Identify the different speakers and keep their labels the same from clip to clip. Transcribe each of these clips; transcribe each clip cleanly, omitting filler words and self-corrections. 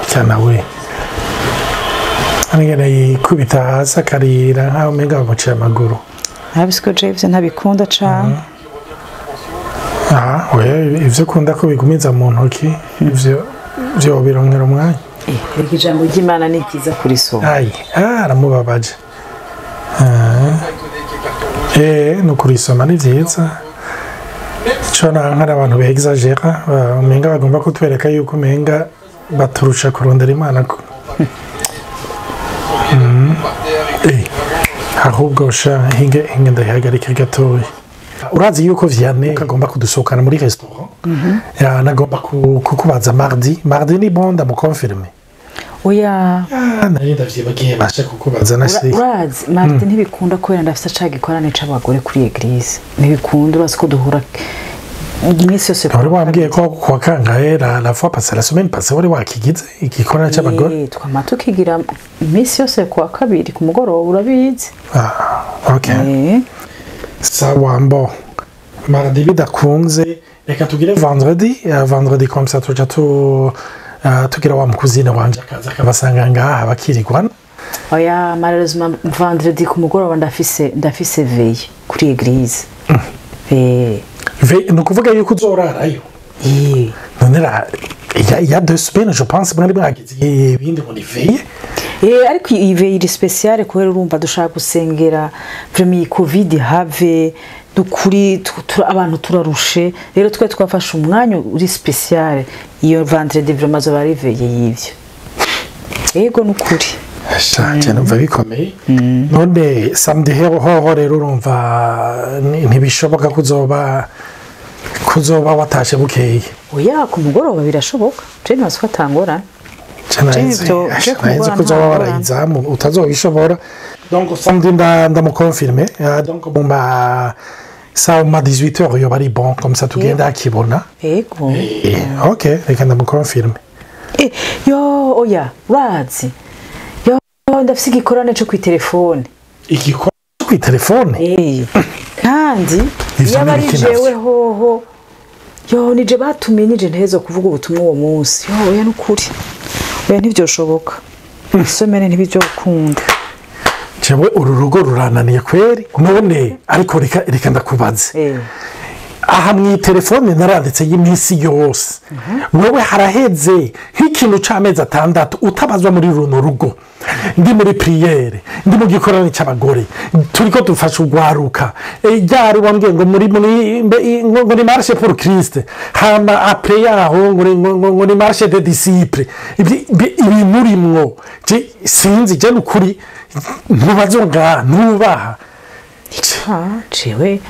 Speaker 1: Cyane we arengana yikubita hasi akarira nkaho umenga bamuciye amaguru.
Speaker 2: Ntabisiko James ntabikunda cane.
Speaker 1: Ah, we ivyo ukunda ko bigumiza mu ntoki ivyo vyo bironkera umwanya.
Speaker 2: Reka ijambo ry'Imana ni ryiza kurisoma.
Speaker 1: Ayi, aramubabaje. No kurisoma ni vyiza. Ico nanka abantu behexagera, umenga bagomba kutwereka yuko umenga baturusha kurondera Imana ko. Ahubwo sha hinge hinge ndayihagarike gatoya. Urazi yuko Vianney agomba kudusohokana muri restaurant. Ya nagomba kukubaza mardi. Mardi ni bon ndamukonfirme.
Speaker 2: Oya.
Speaker 1: Nari ndavyibagiye bashe kukubaza nashiri.
Speaker 2: Urazi mardi ntibikunda kubera ndafise ca gikorane c'abagore kuri église. Ntibikunda urazi ko duhura iminsi yose.
Speaker 1: Wari wambwiye ko kuwa kangahe la fois passée, la semaine passée wari wakigize igikorane c'abagore.
Speaker 2: Twama tukigira iminsi yose kuwa kabiri ku mugoroba urabizi.
Speaker 1: Okay. Sawa mbo. Mardi bidakunze reka tugire vendredi, vendredi comme ça tuja tugira wa mukuzine wanje akaza akabasanga ngaha bakirigwana.
Speaker 2: Oya malheureusement vendredi ku mugoroba ndafise veille kuri église.
Speaker 1: Veille ni ukuvuga yuko uzorarayo. None ra il y a 2 semaines je pense mwari mwagize ibindi ngo ni veille.
Speaker 2: Ariko iyi veille iri spéciale kubera urumva dushaka gusengera vraiment iyi covid have dukuri abantu turarushe rero twe twafashe umwanya uri spéciale iyo vendredi vraiment zoba ari veille y'ivyo. Yego nukuri.
Speaker 1: Shanje numva bikomeye. None samedi hoho rero urumva ntibishoboka kuzoba watashe bukeye.
Speaker 2: Oya ku mugoroba birashoboka. Je ntibazi ko atangorane.
Speaker 1: Nzi kuzoba warayizamu utazobishobora. Donc samedi ndamukonfirme. Donc bon bah ça ma 18h yoba ari bon comme ça tugenda akibona.
Speaker 2: Yego.
Speaker 1: OK, reka ndamukonfirme.
Speaker 2: Yo oya urazi. Yo ndafise igikorane co kw'itelefone.
Speaker 1: Igikorane co kw'itelefone?
Speaker 2: Kandi yaba ari jewe hoho. Yo nije batumiye nije ntezo kuvuga ubutumwa uwo munsi. Yo oya nukuri. Oya ntivyoshoboka. Isomene ntibivyokunda.
Speaker 1: Jewe uru rugo rurananiye kweri. None ariko reka ndakubaze. Aha mu telefone naranditse y'iminsi yose. Wewe haraheze nk'ikintu c'amezi 6 utabazwa muri runo rugo. Ndi muri priere, ndi mu gikorane c'abagore. Turiko dufasha ugwaruka. Ryari wambwiye ngo muri ngo ni marche pour Christ. Hama après yaho ngo ni marche des disciples. Ibi murimwo. Sinzi je nukuri ntubazonga ntubaha.
Speaker 2: Jewe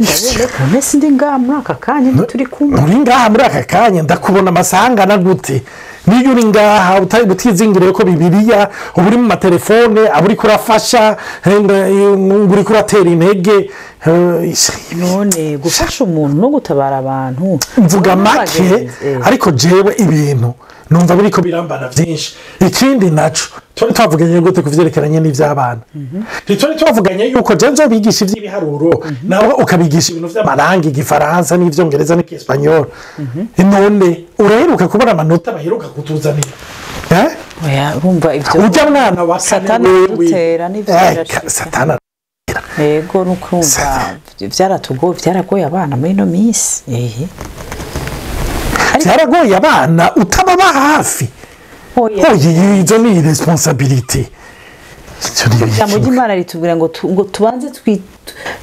Speaker 2: ndabona mesi ndi ngaha muri aka kanya ntituri kumwe.
Speaker 1: Uri ngaha muri aka kanya ndakubona amasangana gute? Niyo uri ngaha utizingiriye ko Bibiliya uba uri mu matelefone aba uriko urafasha uriko uratera intege.
Speaker 2: None gufasha umuntu no gutabara abantu
Speaker 1: mvuga make ariko jewe ibintu numva biriko birambana byinshi. Ikindi naco twari twavuganye gute kuvyerekeranye n'ivy'abana. Twari twavuganye yuko je nzobigisha ivy'ibiharuro nawe ukabigisha ibintu vy'amarangi igifaransa n'ivyongereza n'ikiespanyol. None uraheruka kubona amanota baheruka kutuzanira?
Speaker 2: Oya urumva ivyo
Speaker 1: ujya mwana wa
Speaker 2: Satani dutera n'ivyo
Speaker 1: Satani.
Speaker 2: Yego nukumva vyaratugoye vyaragoye abana muri no minsi.
Speaker 1: Vyaragoye abana utababa hafi. Oya izo ni responsabilité.
Speaker 2: Ijambo ry'Imana ritubwira ngo tubanze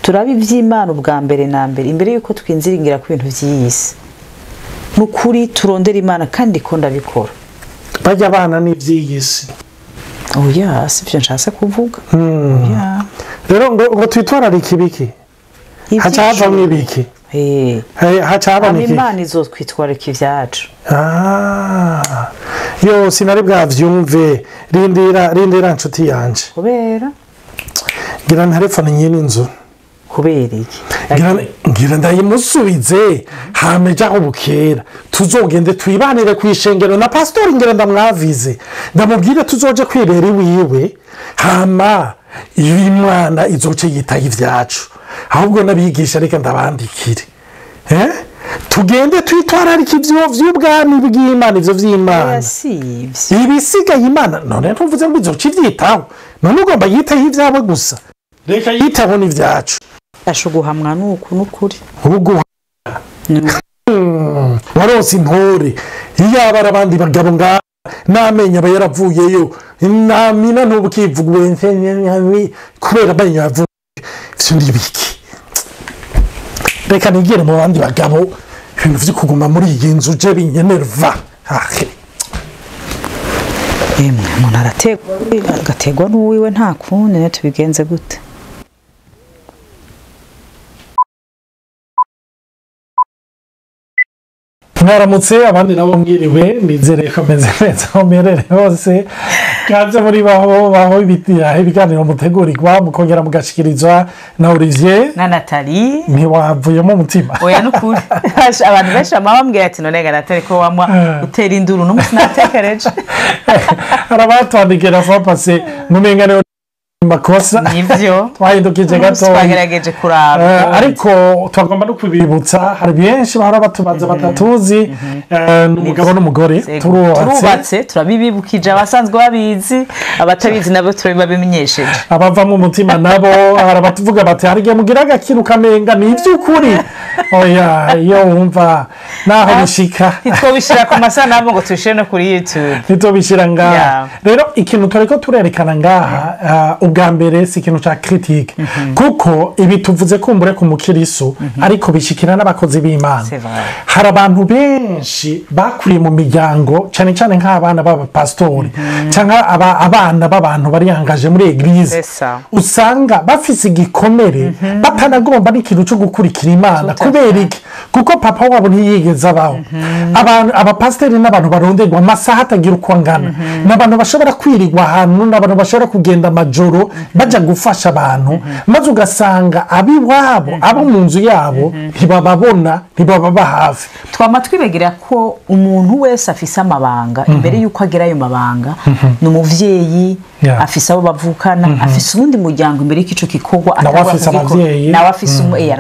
Speaker 2: turabe ivy'Imana ubwa mbere na mbere imbere yuko twinziringira ku bintu vy'iyisi. Nukuri turondera Imana kandi ko ndabikora.
Speaker 1: Bajya abana n'ivy'iyisi.
Speaker 2: Oya sivyo nshatse kuvuga. Oya.
Speaker 1: Rero ngo twitwararike ibiki? Haca havamwo ibiki? Haca havamwo iki?
Speaker 2: Imana izotwitwararika ivyacu.
Speaker 1: Yo sinari bwavyumve. Rindira nshuti yanje.
Speaker 2: Kubera?
Speaker 1: Ngira ntarefone nyene inzu.
Speaker 2: Kubera iki?
Speaker 1: Ngira ndayimusubize hameja aho bukera tuzogende twibanire kwishengero na pastor ngira ndamwavize ndamubwire tuzoje kwibera iwiwe hama Imana izoce yitaye ivyacu. Ahubwo nabigisha reka ndabandikire. Tugende twitwararike ivyo vy'ubwami bw'Imana, ivyo vy'Imana. Ibisigaye Imana none ntuvuze ngo izoca ivyitaho, none ugomba yiteho ivyabo gusa, reka yiteho n'ivyacu.
Speaker 2: Ashuguhamwa nuku nukuri
Speaker 1: uguha warose intore iyaba ari abandi bagabo ngaha n'amenyo aba yaravuyeyo, namina ntubukivuga kubera amenyo yavuye. Ivyo ni ibiki? Reka nigire mu bandi bagabo, ibintu vyo kuguma muri iyi nzu je binyenerva.
Speaker 2: Emwe umuntu arategwa agategwa n'uwiwe, nta kundi ne tubigenze gute?
Speaker 1: Mwaramutse abandi nabo mwiriwe, nizere ko meze neza aho muherereye hose. Kaze muri baho ibiganiro mutegurirwa mukongera mugashikirizwa na Olivier
Speaker 2: na Nathalie.
Speaker 1: Ntiwavuyemo umutima?
Speaker 2: Oya nukuri. Abantu benshi bambwira ati none ga Nathalie ko wamwa utera induru n'umunsi natekereje.
Speaker 1: Arabatwandikira fa passé mumenga ne makosa
Speaker 2: nivyo
Speaker 1: twahindukije gato,
Speaker 2: twagerageje kuraba,
Speaker 1: ariko twagomba no kubibutsa hari benshi bahora batubaza batatuzi. N'umugabo n'umugore
Speaker 2: turubatse, turabibibukije abasanzwe babizi, abatabizi nabo turabimenyesheje,
Speaker 1: abavamo umutima nabo harabatuvuga bati hari igihe mugira agakiru kamenga ni ivy'ukuri. Oya, iyo wumva naho bishika
Speaker 2: ntitwobishira ku masanamu ngo tubishire no kuri YouTube,
Speaker 1: ntitwobishira ngaha. Rero ikintu turiko turerekana ngaha ubwa mbere si ikintu ca critique, kuko ibi tuvuze kumbure ku mukirisu, ariko bishikira n'abakozi b'Imana. Hari abantu benshi bakuriye mu miryango, cyane cyane nk'abana b'abapastori cyangwa abana b'abantu bari yangaje muri eglise, usanga bafise igikomere batanagomba n'ikintu cyo gukurikira Imana. Kubera iki? Kuko papa wabo ntiyigeze abaho. Abantu abapasiteri n'abantu baronderwa amasaha atagira uko angana, n'abantu bashobora kwirirwa ahantu, n'abantu bashobora kugenda amajoro baja gufasha abantu, maze ugasanga abiwabo abo mu nzu yabo ntibababona, ntibababa hafi.
Speaker 2: Twama twibagira ko umuntu wese afise amabanga imbere yuko agera ayo mabanga, ni umuvyeyi afise abo bavukana, afise uwundi muryango imbere y'ico gikorwa, nawe afise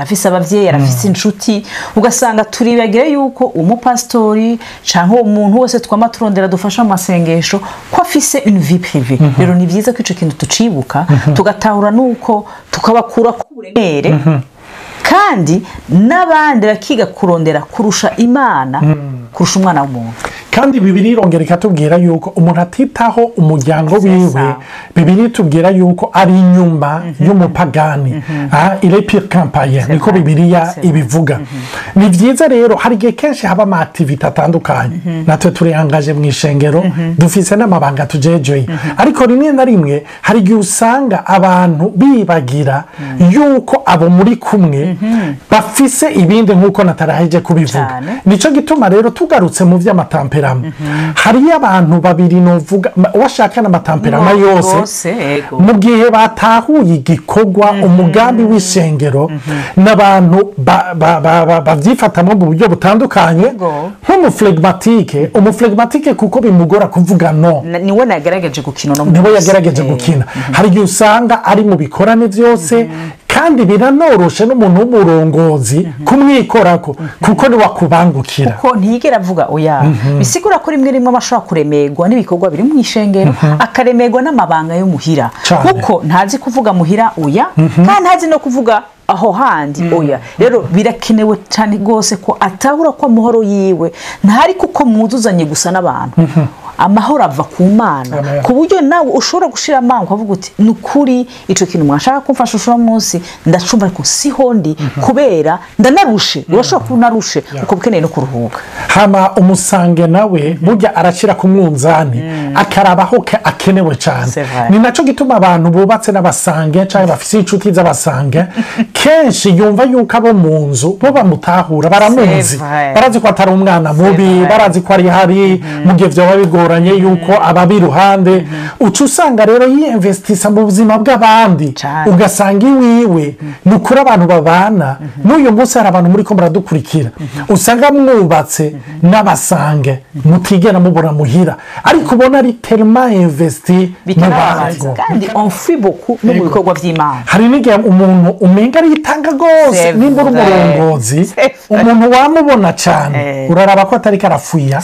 Speaker 2: arafise abavyeyi, arafise inshuti. Ugasanga turibagira yuko umupastori canke umuntu wese twama turondera dufasha amasengesho ko afise une vie privée. Rero ni vyiza ko ico kintu tucibuka, tugatahura nuko tukabakura ku buremere, kandi n'abandi bakiga kurondera kurusha Imana, kurusha umwana w'umuntu.
Speaker 1: Kandi Bibiliya irongera ikatubwira yuko umuntu atitaho umuryango wiwe, Bibiliya itubwira yuko ari inyuma y'umupagani, il est pire qu'un païen, niko Bibiliya ibivuga. Ni vyiza rero, hari igihe kenshi haba ama activité atandukanye, natwe turihangaje mu ishengero, dufise n'amabanga tujejwe, ariko rimwe na rimwe hari igihe usanga abantu bibagira yuko abo muri kumwe bafise ibindi, nk'uko nataraheje kubivuga. Nico gituma rero tugarutse mu vy'amatamperama, hariyo abantu babiri novuga washaka n'amatamperama yose, mu gihe batahuye igikorwa umugambi w'ishengero, n'abantu bavyifatamwo mu buryo butandukanye. Nk'umuflegmatike, umuflegmatike kuko bimugora kuvuga no,
Speaker 2: niwe yagerageje gukina,
Speaker 1: niwe yagerageje gukina. Hari igihe usanga ari mu bikorane vyose, kandi biranoroshe n'umuntu w'umurongozi kumwikorako, kuko ni wakubangukira,
Speaker 2: kuko ntiyigera avuga oya. Bisigura ko rimwe rimwe abashobora kuremerwa n'ibikorwa biri mu ishengero, akaremerwa n'amabanga yo muhira, kuko ntazi kuvuga muhira oya, kandi ntazi no kuvuga aho handi oya. Rero birakenewe cyane gose ko atahura ko amahoro yiwe ntari kuko mwuzuzanye gusa n'abantu. Amahoro ava ku Mana, ku buryo nawe ushobora gushira amanga ukavuga uti nukuri ico kintu mwashaka kumfasha ushora munsi ndacumva, ariko siho ndi kubera ndanarushe. Urashobora kuba unarushe uko ukeneye no kuruhuka.
Speaker 1: Hama umusange nawe burya arashira ku mwunzani, akarabaho akenewe cyane. Ni naco gituma abantu bubatse n'abasange cyangwa bafise inshuti z'abasange kenshi yumva yuko abo mu nzu bo bamutahura, baramuzi, barazi ko atari umwana mubi, barazi ko ari hari mu gihe vyoba bigora. Bigoranye yuko ababa iruhande, uca usanga rero yiyinvestisa mu buzima bw'abandi, ugasanga iwiwe ni ukuri abantu babana. N'uyu munsi hari abantu muri ko muradukurikira usanga mwubatse n'abasange mutigera mubona muhira, ariko ubona ari tellement investi mu bantu,
Speaker 2: kandi on fuit beaucoup no mu bikorwa by'Imana.
Speaker 1: Hari n'igihe umuntu umenga aritanga rwose, nimba uri umurongozi umuntu wamubona cyane uraraba ko atari karafuya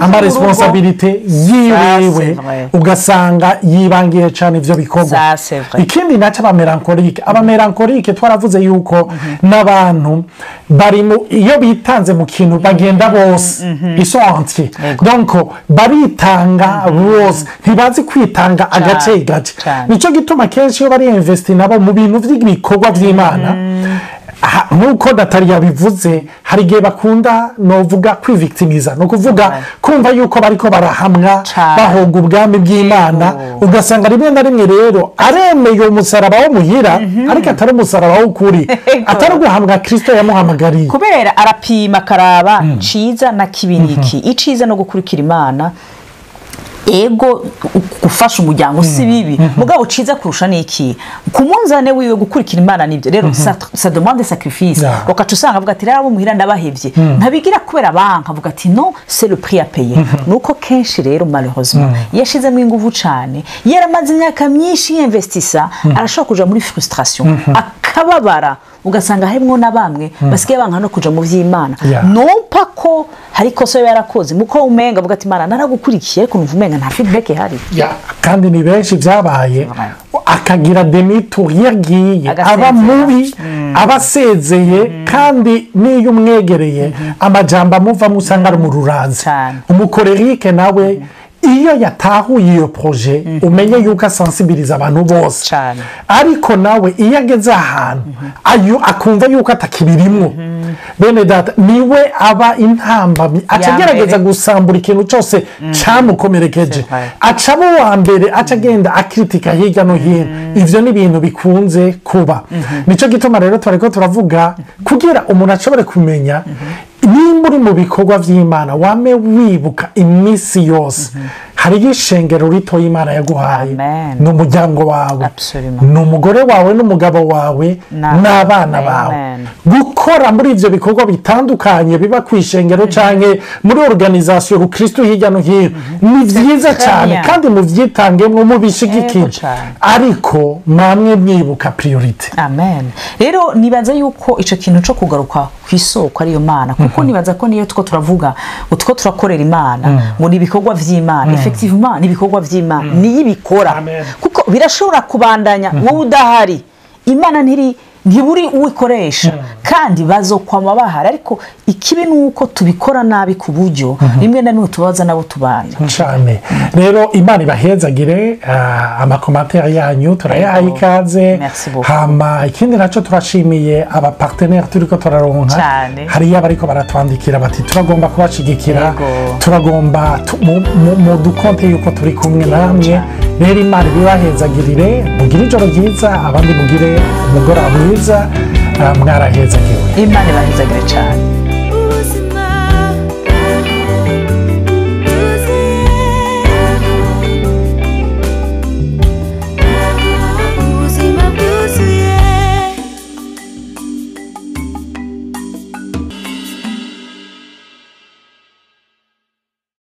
Speaker 1: amaresponsabilité yiwe, ugasanga yibangiye cyane ivyo bikorwa. Ikindi naco abamelancholique twaravuze yuko n'abantu bari iyo bitanze mu kintu bagenda bose, ils sont entiers, donc baritanga bose, ntibazi kwitanga agace gace. Nico gituma kenshi iyo bari investi nabo mu bintu vy'ibikorwa vy'Imana, nk'uko Natali yabivuze, hari igihe bakunda novuga kwivictimiza, ni ukuvuga kumva yuko bariko barahamwa bahoga ubwami bw'Imana, ugasanga rimwe na rimwe rero aremeye umusaraba wo muhira, ariko atari umusaraba w'ukuri, atari uguhamwa Kristo yamuhamagariye.
Speaker 2: Kubera arapima akaraba ciza na kibiniki, iciza no gukurikira Imana, ego gufasha umuryango si bibi, mugabo ciza kurusha niki ku munzane wiwe gukurikira Imana nibyo. Rero ça demande sacrifice, ukaca usanga avuga ati rero abo muhira ndabahevye, ntabigira kubera banka, avuga ati non, c'est le prix à payer. Nuko kenshi rero malheureusement yashizemo inguvu cane, yaramaze imyaka myinshi yinvestisa, arashobora kuja muri frustration, akababara, ugasanga harimwo na bamwe basigaye banka no kuja mu vy'Imana. Non pas ko hari kosa yarakoze, muko umenga avuga ati Imana naragukurikiye, ariko numva umenga nta feedback ihari.
Speaker 1: Kandi ni benshi byabaye, akagira demi-tour yagiye aba mubi, abasezeye, kandi n'iyo umwegereye amajambo amuvamo usanga ari mu ruranzi. Umucolérique nawe iyo yatahuye iyo projet, umenye yuko asensibiliza abantu bose, ariko nawe iyo ageze ahantu akumva yuko atakibirimwo, bene data niwe aba intambamyi, aca agerageza gusambura ikintu cyose cyamukomerekeje, aca aba uwa mbere, aca agenda akritika hirya no hino. Ivyo ni ibintu bikunze kuba. Nico gituma rero twariko turavuga kugira umuntu ashobore kumenya nimba uri mu bikorwa vy'Imana, wame wibuka iminsi yose hariyo ishengero rito y'Imana yaguhaye, ni umuryango wawe, ni umugore wawe n'umugabo wawe n'abana bawe. Gukora muri ivyo bikorwa bitandukanye biba ku ishengero canke muri organisation rukristo hirya no hino ni vyiza cyane, kandi muvyitangemwo mubishigikire, ariko mwamwe mwibuka priorité.
Speaker 2: Amen. Rero nibaza yuko ico kintu co kugaruka ku isoko ariyo Mana, kuko nibaza ko niyo two turavuga utwo turakorera Imana ngo ni ibikorwa vy'Imana, effectivement ni ibikorwa vy'Imana, niyo ibikora, kuko birashobora kubandanya wowe udahari, Imana ntiburi uwikoresha, kandi bazokwama bahari. Ariko ikibi nuko tubikora nabi ku buryo rimwe na rimwe tubaza nabo tubana
Speaker 1: cyane. Rero Imana ibahezagire, amakomantere yanyu turayahaye ikaze. Hama ikindi naco turashimiye aba partenaire turiko turaronka, hariyo abariko baratwandikira bati turagomba kubashigikira, turagomba mu dukonte yuko turi kumwe namwe. Rero Imana ibahezagirire, mugire ijoro ryiza, abandi mugire umugoroba mwiza, mwarahezagiwe.
Speaker 2: Imana ibahezagire cyane.